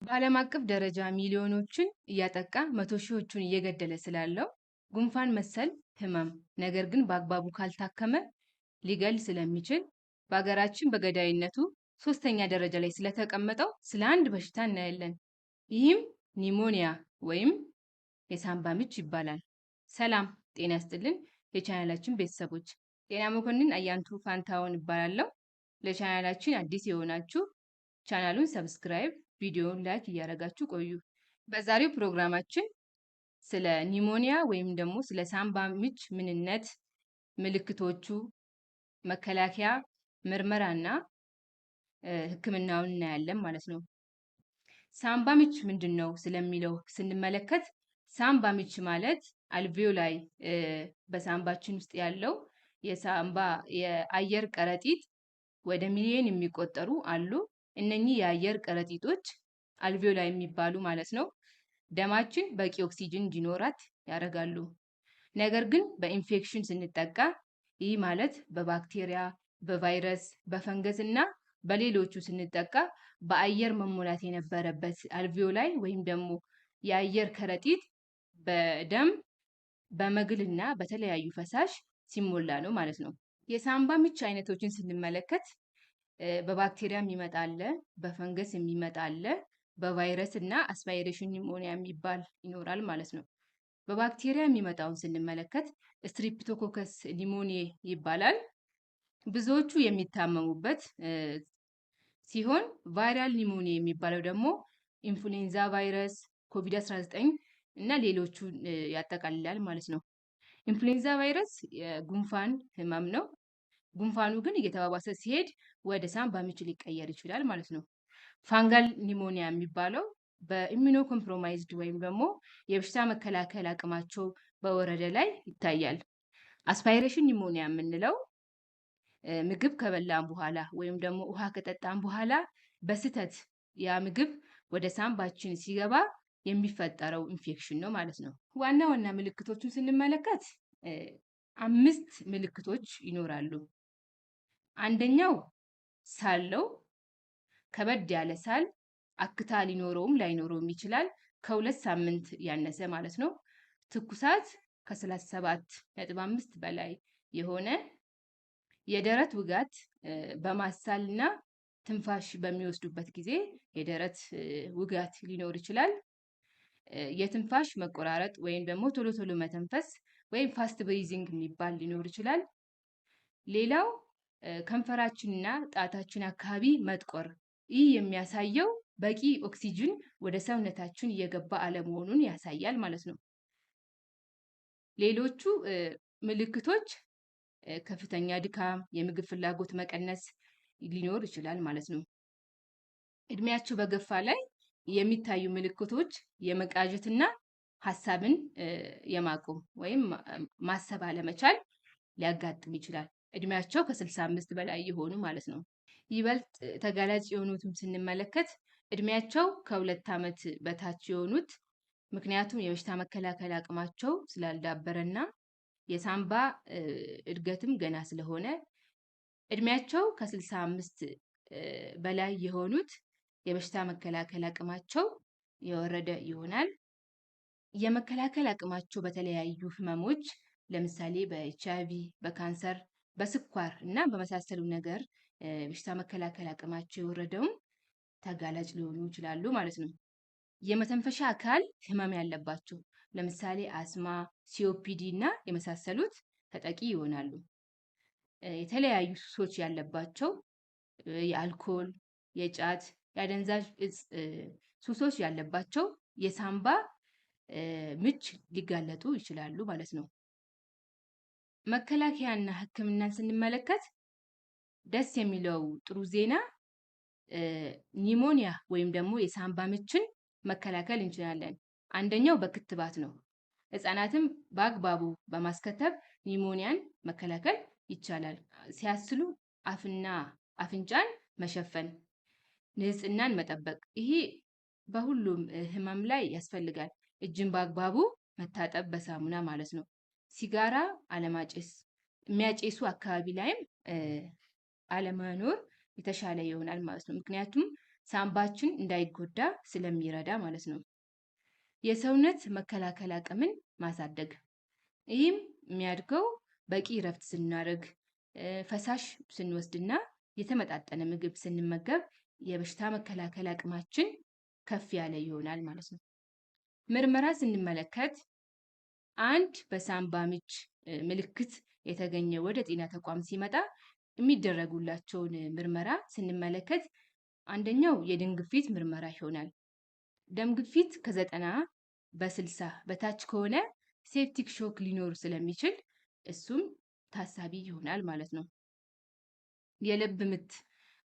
በዓለም አቀፍ ደረጃ ሚሊዮኖችን እያጠቃ መቶ ሺዎቹን እየገደለ ስላለው ጉንፋን መሰል ህመም ነገር ግን በአግባቡ ካልታከመ ሊገል ስለሚችል በሀገራችን በገዳይነቱ ሶስተኛ ደረጃ ላይ ስለተቀመጠው ስለ አንድ በሽታ እናያለን። ይህም ኒሞኒያ ወይም የሳምባ ምች ይባላል። ሰላም ጤና ይስጥልን የቻናላችን ቤተሰቦች፣ ጤና መኮንን አያንቱ ፋንታውን እባላለሁ። ለቻናላችን አዲስ የሆናችሁ ቻናሉን subscribe፣ ቪዲዮውን like እያደረጋችሁ ቆዩ። በዛሬው ፕሮግራማችን ስለ pneumonia ወይም ደግሞ ስለ ሳምባ ምች ምንነት፣ ምልክቶቹ፣ መከላከያ፣ ምርመራና ሕክምናውን እናያለን ማለት ነው። ሳምባ ምች ምንድን ነው ስለሚለው ስንመለከት ሳምባ ምች ማለት alveoli በሳምባችን ውስጥ ያለው የሳምባ የአየር ከረጢት ወደ ሚሊዮን የሚቆጠሩ አሉ። እነኚህ የአየር ከረጢቶች alveoli የሚባሉ ማለት ነው። ደማችን በቂ ኦክሲጅን እንዲኖራት ያደርጋሉ። ነገር ግን በኢንፌክሽን ስንጠቃ ይህ ማለት በባክቴሪያ፣ በቫይረስ፣ በፈንገስ እና በሌሎቹ ስንጠቃ በአየር መሞላት የነበረበት alveoli ወይም ደግሞ የአየር ከረጢት በደም በመግልና በተለያዩ ፈሳሽ ሲሞላ ነው ማለት ነው። የሳምባ ምች አይነቶችን ስንመለከት በባክቴሪያ የሚመጣ አለ፣ በፈንገስ የሚመጣ አለ፣ በቫይረስ እና aspiration pneumonia የሚባል ይኖራል ማለት ነው። በባክቴሪያ የሚመጣውን ስንመለከት Streptococcus pneumoniae ይባላል። ብዙዎቹ የሚታመሙበት ሲሆን viral pneumonia የሚባለው ደግሞ ኢንፍሉዌንዛ ቫይረስ፣ ኮቪድ-19 እና ሌሎቹ ያጠቃልላል ማለት ነው። ኢንፍሉዌንዛ ቫይረስ የጉንፋን ህመም ነው። ጉንፋኑ ግን እየተባባሰ ሲሄድ ወደ ሳምባ ምች ሊቀየር ይችላል ማለት ነው። fungal pneumonia የሚባለው በ immunocompromised ወይም ደግሞ የበሽታ መከላከል አቅማቸው በወረደ ላይ ይታያል። aspiration pneumonia የምንለው ምግብ ከበላን በኋላ ወይም ደግሞ ውሃ ከጠጣን በኋላ በስህተት ያ ምግብ ወደ ሳምባችን ሲገባ የሚፈጠረው ኢንፌክሽን ነው ማለት ነው። ዋና ዋና ምልክቶቹን ስንመለከት አምስት ምልክቶች ይኖራሉ። አንደኛው ሳል ነው። ከበድ ያለ ሳል አክታ ሊኖረውም ላይኖረውም ይችላል። ከ2 ሳምንት ያነሰ ማለት ነው። ትኩሳት ከ37.5 በላይ የሆነ፣ የደረት ውጋት በማሳል እና ትንፋሽ በሚወስዱበት ጊዜ የደረት ውጋት ሊኖር ይችላል። የትንፋሽ መቆራረጥ ወይም ደግሞ ቶሎ ቶሎ መተንፈስ ወይም fast breathing የሚባል ሊኖር ይችላል። ሌላው ከንፈራችንና ጣታችን አካባቢ መጥቆር፣ ይህ የሚያሳየው በቂ ኦክሲጅን ወደ ሰውነታችን እየገባ አለመሆኑን ያሳያል ማለት ነው። ሌሎቹ ምልክቶች ከፍተኛ ድካም፣ የምግብ ፍላጎት መቀነስ ሊኖር ይችላል ማለት ነው። እድሜያቸው በገፋ ላይ የሚታዩ ምልክቶች የመቃዠትና ሀሳብን የማቆም ወይም ማሰብ አለመቻል ሊያጋጥም ይችላል። እድሜያቸው ከ65 በላይ የሆኑ ማለት ነው። ይበልጥ ተጋላጭ የሆኑትም ስንመለከት እድሜያቸው ከ2 ዓመት በታች የሆኑት፣ ምክንያቱም የበሽታ መከላከል አቅማቸው ስላልዳበረና የሳምባ እድገትም ገና ስለሆነ፣ እድሜያቸው ከ65 በላይ የሆኑት የበሽታ መከላከል አቅማቸው የወረደ ይሆናል። የመከላከል አቅማቸው በተለያዩ ህመሞች ለምሳሌ በኤች አይ ቪ፣ በካንሰር፣ በስኳር እና በመሳሰሉ ነገር በሽታ መከላከል አቅማቸው የወረደውም ተጋላጭ ሊሆኑ ይችላሉ ማለት ነው። የመተንፈሻ አካል ህመም ያለባቸው ለምሳሌ አስማ፣ COPD እና የመሳሰሉት ተጠቂ ይሆናሉ። የተለያዩ ሱሶች ያለባቸው የአልኮል፣ የጫት፣ የአደንዛዥ እጽ ሱሶች ያለባቸው የሳምባ ምች ሊጋለጡ ይችላሉ ማለት ነው። መከላከያና ሕክምናን ስንመለከት ደስ የሚለው ጥሩ ዜና pneumonia ወይም ደግሞ የሳምባ ምችን መከላከል እንችላለን። አንደኛው በክትባት ነው። ህጻናትም በአግባቡ በማስከተብ pneumonia ን መከላከል ይቻላል። ሲያስሉ አፍና አፍንጫን መሸፈን፣ ንጽህናን መጠበቅ፣ ይሄ በሁሉም ህመም ላይ ያስፈልጋል። እጅን በአግባቡ መታጠብ በሳሙና ማለት ነው። ሲጋራ አለማጨስ፣ የሚያጨሱ አካባቢ ላይም አለመኖር የተሻለ ይሆናል ማለት ነው። ምክንያቱም ሳምባችን እንዳይጎዳ ስለሚረዳ ማለት ነው። የሰውነት መከላከል አቅምን ማሳደግ፣ ይህም የሚያድገው በቂ እረፍት ስናደርግ፣ ፈሳሽ ስንወስድና የተመጣጠነ ምግብ ስንመገብ የበሽታ መከላከል አቅማችን ከፍ ያለ ይሆናል ማለት ነው። ምርመራ ስንመለከት አንድ በሳምባ ምች ምልክት የተገኘ ወደ ጤና ተቋም ሲመጣ የሚደረጉላቸውን ምርመራ ስንመለከት አንደኛው የደም ግፊት ምርመራ ይሆናል። ደም ግፊት ከ90/60 በታች ከሆነ septic shock ሊኖር ስለሚችል እሱም ታሳቢ ይሆናል ማለት ነው። የልብ ምት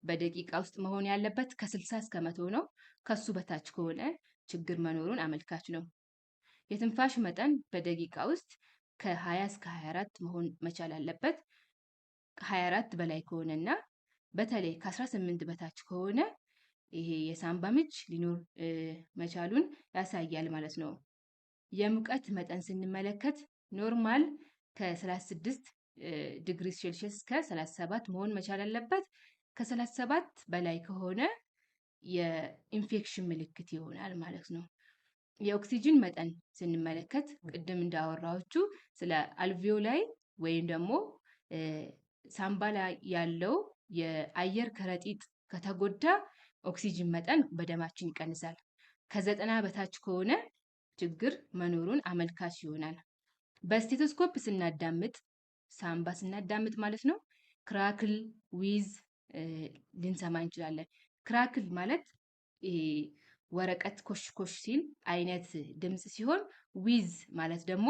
በደቂቃ ውስጥ መሆን ያለበት ከ60 እስከ 100 ነው። ከሱ በታች ከሆነ ችግር መኖሩን አመልካች ነው። የትንፋሽ መጠን በደቂቃ ውስጥ ከ20 እስከ 24 መሆን መቻል አለበት። ከ24 በላይ ከሆነና በተለይ ከ18 በታች ከሆነ ይሄ የሳምባ ምች ሊኖር መቻሉን ያሳያል ማለት ነው። የሙቀት መጠን ስንመለከት normal ከ36 ዲግሪ ሴልሺየስ እስከ 37 መሆን መቻል አለበት። ከ37 በላይ ከሆነ የኢንፌክሽን ምልክት ይሆናል ማለት ነው። የኦክሲጅን መጠን ስንመለከት ቅድም እንዳወራዎቹ ስለ alveoli ወይም ደግሞ ሳምባ ላይ ያለው የአየር ከረጢት ከተጎዳ ኦክሲጅን መጠን በደማችን ይቀንሳል። ከ90 በታች ከሆነ ችግር መኖሩን አመልካች ይሆናል። በስቴቶስኮፕ ስናዳምጥ፣ ሳምባ ስናዳምጥ ማለት ነው፣ crackle፣ wheeze ልንሰማ እንችላለን። Crackle ማለት ይሄ ወረቀት ኮሽ ኮሽ ሲል አይነት ድምፅ ሲሆን wheeze ማለት ደግሞ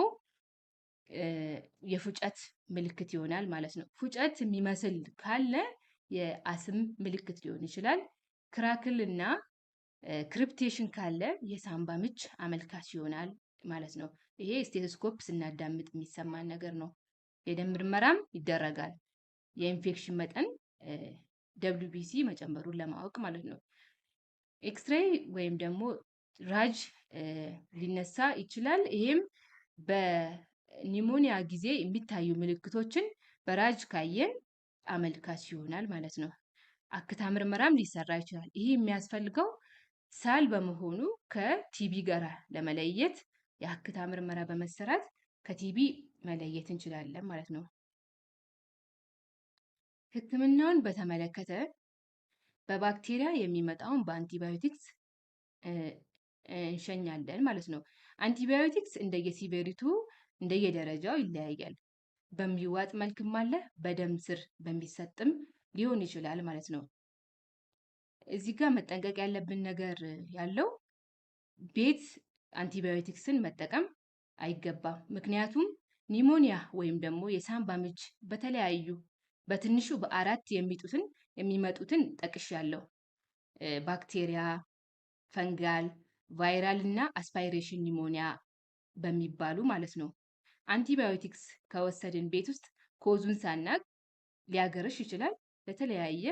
የፉጨት ምልክት ይሆናል ማለት ነው። ፉጨት የሚመስል ካለ የአስም ምልክት ሊሆን ይችላል። Crackle እና crepitation ካለ የሳምባ ምች አመልካች ይሆናል ማለት ነው። ይሄ ስቴቶስኮፕ ስናዳምጥ የሚሰማን ነገር ነው። የደም ምርመራም ይደረጋል። የኢንፌክሽን መጠን WBC መጨመሩን ለማወቅ ማለት ነው። ኤክስሬይ ወይም ደግሞ ራጅ ሊነሳ ይችላል። ይሄም በ pneumonia ጊዜ የሚታዩ ምልክቶችን በራጅ ካየን አመልካች ይሆናል ማለት ነው። አክታ ምርመራም ሊሰራ ይችላል። ይህ የሚያስፈልገው ሳል በመሆኑ ከ TB ጋር ለመለየት የአክታ ምርመራ በመሰራት ከ TB መለየት እንችላለን ማለት ነው። ሕክምናውን በተመለከተ በባክቴሪያ የሚመጣውን በአንቲባዮቲክስ እንሸኛለን ማለት ነው። አንቲባዮቲክስ እንደየ severity ው እንደየደረጃው ይለያያል። በሚዋጥ መልክም አለ፣ በደም ስር በሚሰጥም ሊሆን ይችላል ማለት ነው። እዚህ ጋር መጠንቀቅ ያለብን ነገር ያለው ቤት አንቲባዮቲክስን መጠቀም አይገባም። ምክንያቱም pneumonia ወይም ደግሞ የሳምባ ምች በተለያዩ በትንሹ በአራት የሚመጡትን ጠቅሻለሁ። ባክቴሪያ፣ fungal፣ viral እና aspiration pneumonia በሚባሉ ማለት ነው። አንቲባዮቲክስ ከወሰድን ቤት ውስጥ cause ኡን ሳናቅ ሊያገረሽ ይችላል። ለተለያየ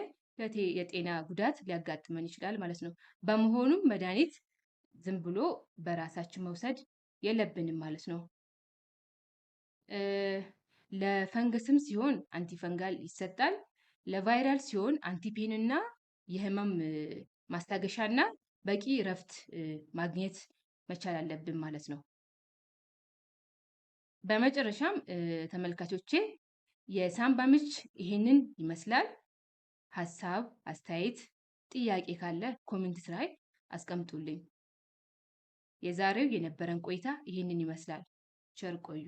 የጤና ጉዳት ሊያጋጥመን ይችላል ማለት ነው። በመሆኑም መድኃኒት ዝም ብሎ በራሳችን መውሰድ የለብንም ማለት ነው። ለፈንገስም ሲሆን antifungal ይሰጣል። ለ viral ሲሆን antipain እና የህመም ማስታገሻና በቂ እረፍት ማግኘት መቻል አለብን ማለት ነው። በመጨረሻም ተመልካቾቼ የሳምባ ምች ይሄንን ይመስላል። ሀሳብ፣ አስተያየት፣ ጥያቄ ካለ comment ላይ አስቀምጡልኝ። የዛሬው የነበረን ቆይታ ይህንን ይመስላል። ቸር ቆዩ።